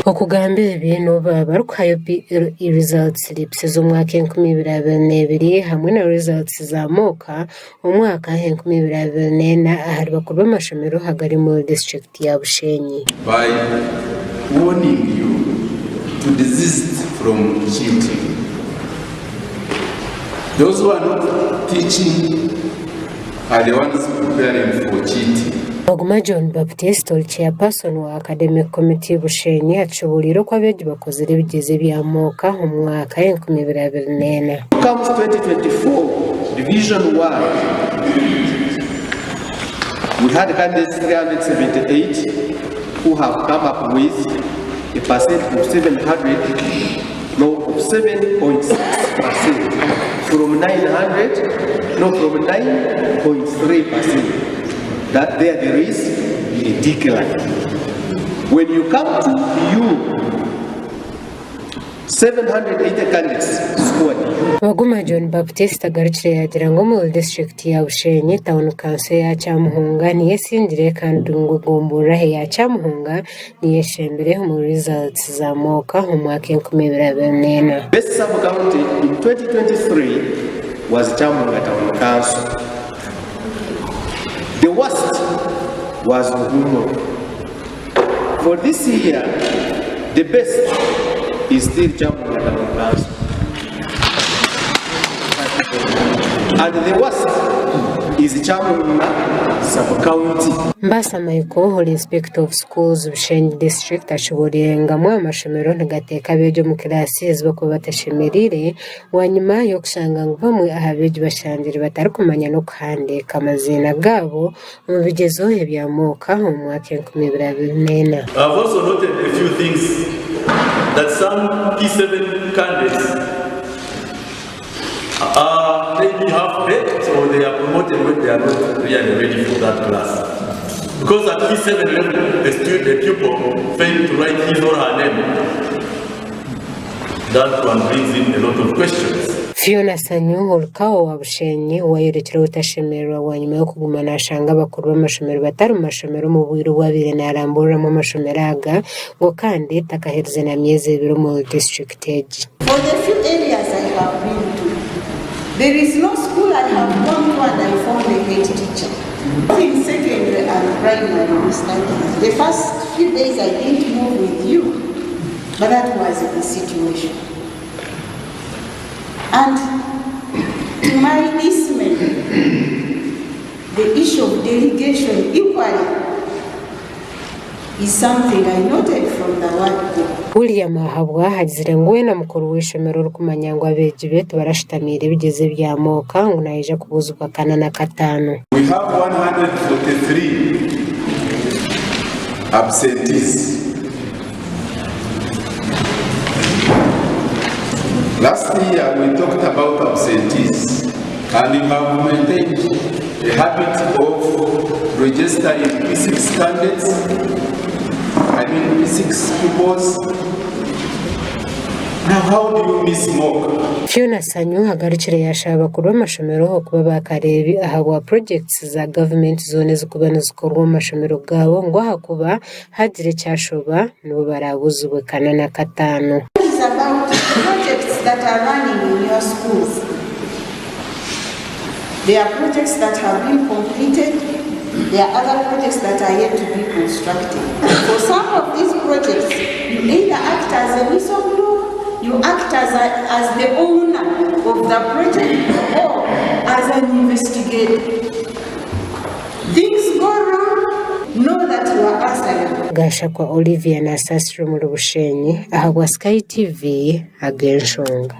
Okugamba ebi n'obu baaba barikuhayo PLE Results Slips z'omwaka 2022 hamwe na results za MOCA omwaka 2024 ahari bakuru b'amashomero agari omuri disiturikiti ya Bushenyi. By warning you to desist from cheating. Those who are not teaching are the ones preparing for cheating. Baguma John Baptist ori Chairperson wa Academic Committee Bushenyi atushoboreire oku abeegi bakozire ebigyezo ebya MOCA omu mwaka 2024. Comes 2024 Division 1 we had candidates 378 who have come up with a percent of 700 no of 7.6 percent from 900 no from 9.3 percent that there there is a decline when you come to you 780 candidates scored you Baguma John Baptist agarukire yaagira ngu omuri disiturikiti ya Bushenyi, tauni kanso eya Kyamuhunga niyo esingire kandi ngu egomborora eya Kyamuhunga Niyo eshembire omu results za MOCA omu mwaka 2024. Best sub county in 2023 was Kyamunga town council. The worst was Muhumuro. For this year, the best is still Kyamunga town council. And the worst is Kyamunga sub county. Mbasa Michael ori Inspector of Schools Bushenyi District ashoboreire ngu amwe aha mashomero nigateeka abeegi omu kiraasi ezi barikuba batashemereire bwanyima y'okushanga ngu bamwe aha beegi bashangire batarikumanya n'okuhandiika amaziina gaabo omu bigyezo ebya MOCA omu mwaka 2024. I have also noted a few things that some P7 candidates are maybe half baked or they are promoted when they are not really ready for that class. Because at P7 level, a student, a pupil failed to write his or her name. That one brings in a lot of questions. Fiona Sanyu Olukao owa Bushenyi owayorekire obutashemererwa bwanyima y'okuguma nashanga abakuru b'amashomero batari mu mashomero omu bwire obu abaire naramburiramu amashomero aga ngu kandi takaherize na myezi ebiri omuri disiturikiti egi. For the few areas I have been to, there is no school I have gone to and I found a head teacher. Both in secondary and primary we started. The first few days I didn't move with you, but that was the situation. And to my dismay, the issue of delegation equally is something I noted from the word go. William Ahabwa agizire ngu we na mukuru w'eishomero orikumanya ngu abeegi be tibarashutamiire ebigyezo ebya MOCA ngu naija kubuuzibwa kana n'akataano. We have 143 absentees. Last year we talked about absentees and you have maintained a habit of registering P6 candidates, I mean P6 pupils. Now how do you miss mock? Fiona Sanyu agarukire yaashaba abakuru b'amashomero okuba baakareebi ahabwa projects za gavumenti zoona ezirikuba nizikorwa omu mashomero gaabo ngu ahakuba Haagira ekyashoba, nibo baraabuzibwe kana n'akataano. Is about projects that are running in your schools. There are projects that have been completed, there are other projects that are yet to be constructed. For some of these projects, you either act as a whistleblower, you act as, a, as the owner of the project, or as an investigator. Things go wrong, know that you are answerable. Gashakwa Olivia nasaasirwa omuri Bushenyi ahabwa Sky TV ag'enshonga.